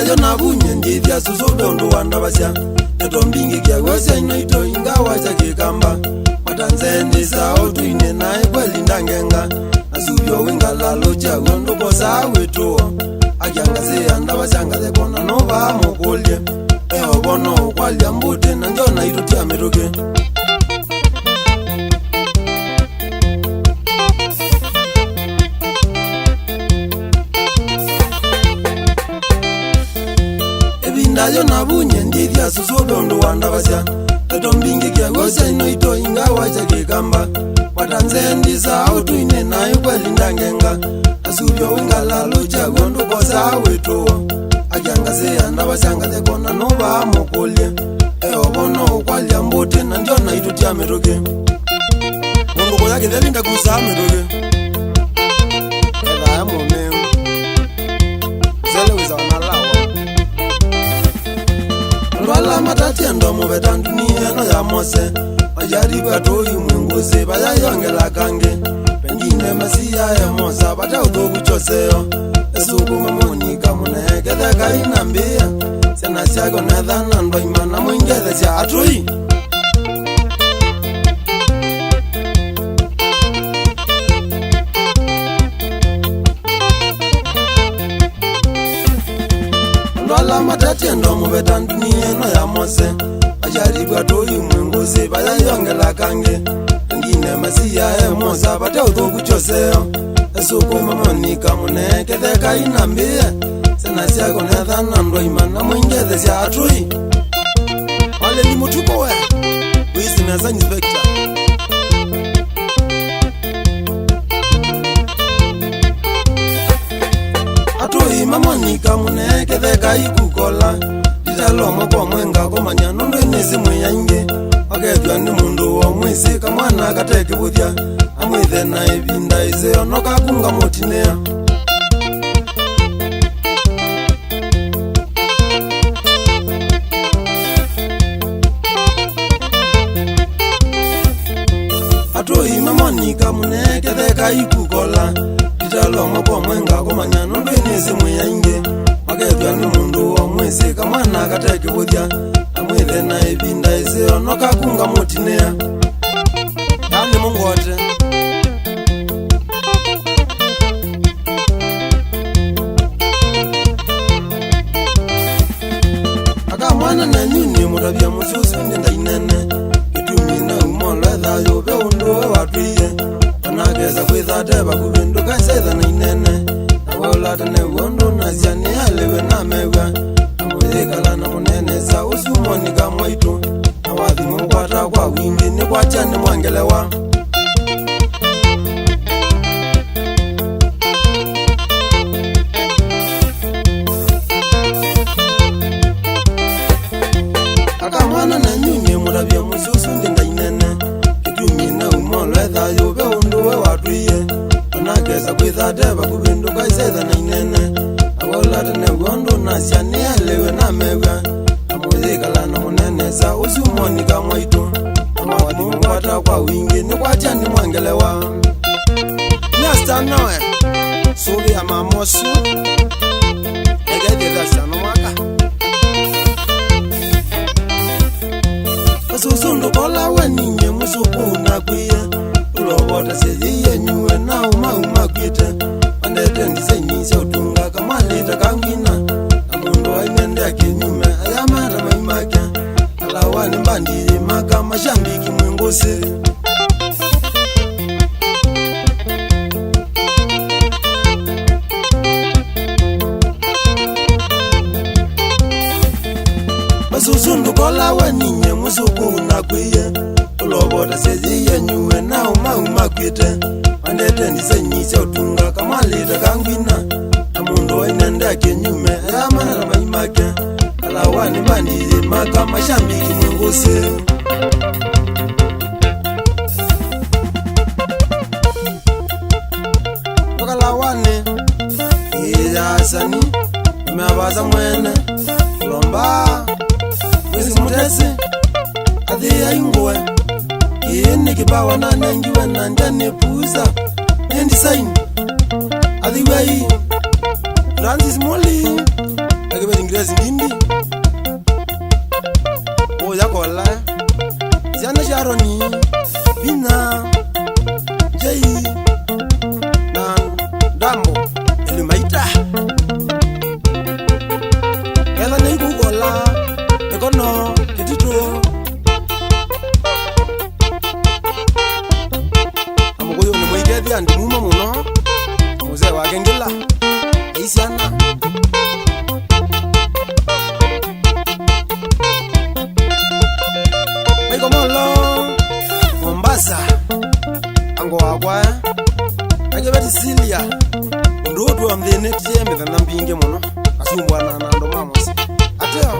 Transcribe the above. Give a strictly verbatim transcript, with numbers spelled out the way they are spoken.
Yo navunye ndyĩthya sũsũ ve ũndũ wandavasya. Ndeto mbingĩ kĩaw'o sya ino ito ingawasya kĩkamba. Matanzendisa ũtũinĩ naĩ kweli ndangenga. Asuvyo wĩ ngalalo kyaw'o ndũkosaa wĩtũo. Akyangasĩa ndavasya ngatheko na nũvaa mũkũlye. Eovo no ũkwalya mbũtĩ na ndyona itũtia mĩtũkĩ. Ĩvinda yo navunye ndyĩthya sũsũ ve ũndũ wandavasya. Ndeto mbingĩ kĩaw'o sya ino ito ingawasya kĩkamba. Watanzendisa ũtũinĩ naĩ kweli ndangenga. Asuvyo wĩ ngalalo kyaw'o ndũkosaa wĩtũo. Akyangasĩa ndavasya ngatheko na nũvaa mũkũlye. Eovo no ũkwalya mbũtĩ na ndyona itũtia mĩtũkĩ. Mũndũ kũya kĩtheli ndakusaa mĩtũkĩ. Ethaya mũmeu. Zele wĩsa wanalawa. Andũ ala matatie ndomo veta ndunia ĩno ya Mose, mayaribwa tũi mwingũsĩ vayayongela kangĩ. Pengine Mesia e Mosa vate ũthũku kyoseo. Ĩsũkũma mũnika mũnekethe kai na mbĩa. Syana syako netha na ndwaima na mũingethesya atũi. Andũ ala matatie ndomo veta ndunia ĩno ya Mose, mayaribwa tũi mwingũsĩ vayayongela kangĩ. Pengine Mesia e Mosa vate ũthũku kyoseo. Ĩsũkũma mũnika mũnekethe kai na mbĩa. Syana syako netha na ndwaima na mũingethesya atũi. Waleli mũtuko we. Wĩsĩ nesa inspector. Atũi mamonika mũnekethe kai kukola. Nditalomo kwa mwenga kũmanya nũndũ nĩsĩ mwĩaingĩ. Wakethwa nĩ mũndũ wa mwĩsĩ kamwana katekĩvũthya. Amwĩthe na ĩvinda ĩseo no kakunga mũtinĩa. Atũi mamonika mũnekethe kai kukola. Nditalomo kwa mwenga kũmanya nũndũ nĩsĩ mwĩaingĩ. Wakethwa nĩ mũndũ wa mwĩsĩ kamwana katekĩvũthya. Amwĩthe na ĩvinda ĩseo no kakunga mũtinĩa. Yaani mũngote. Akamwana na nyunĩ mũtavya mũsusu nĩ ndainene. Kĩtumi na umolo ethayũ ve ũndũ we watwĩie. Ona kesa kwĩtha te vakuvĩ ndũkasetha na inene. Nawe ũlata new'o ndũnasya nĩ alĩwe na mew'a. Na mũyĩkala na mũnenesa ũsu monika mwaitũ. Na wathi mũkwata kwa wingĩ nĩ kwatya nĩ mwangelewa. Akamwana na nyunĩ mũtavya mũsusu nĩ ndainene. Kĩtumi na umolo ethayũ ve ũndũ we watwĩie. Ona kesa kwĩtha te vakuvĩ ndũkaisetha na inene. Nawe ũlata new'o ndũnasya nĩ alĩwe na mew'a. Na mũyĩkala na mũnenesa ũsu monika mwaitũ. Na mwathi mũkwata kwa wingĩ nĩ kwatya nĩ mwangelewa. Nyasta noe sũvĩa mama ũsu. Ekethĩthasya no mwaka. Ũsusu ndũkola we ninyie mũsuku nakwĩe. Ũlovotasya yĩie nyue na ũmau makwĩte. Mandete ndisaini sya ũtunga kamwalĩta kangwina. Na mũndũ aimendea kĩnyume ayamata mai make. Alawa nĩ mbandi yĩmaka mashambiki mwĩ ngũsĩ. Masusu ndũkola we ninyie mũsuku nakwĩie. Ũlovotasya yĩie nyue na ũmau makwĩte. Mandete ndisaini sya ũtunga kamwalĩta kangwina. Na mũndũ wainendea kĩnyume ayamata mai make. Alawa nĩ mbandi yĩmaka mashambiki mwĩ ngũsĩ. Tũkalawanĩ ĩyasani, ũmeavasa mwene lomba. Mwĩsĩ mũtesĩ athĩai ngũe. Kĩĩ nĩ kĩpawa nanengiwe na ndya nĩ pusa. Nĩ design. Athiwai Francis Muli. Akĩveti Singindi, Uya Kola, syana sya Aroni, Vinya, Jei, na Ndambo, Elimaita. Ethane ikukola, ĩkono, kĩtitũ. Na mũkũyũ nĩ mũikethia ndimuma mũno, mũzee wake ngĩla, ĩ syana. Maikomolo, Mombasa, ango wakwa, akĩveti Silia, ũndũ ũtũ anthĩnĩtie mĩthenya mbingĩ mũno, asumbwana na andũ ma mũsyĩ. Ateo.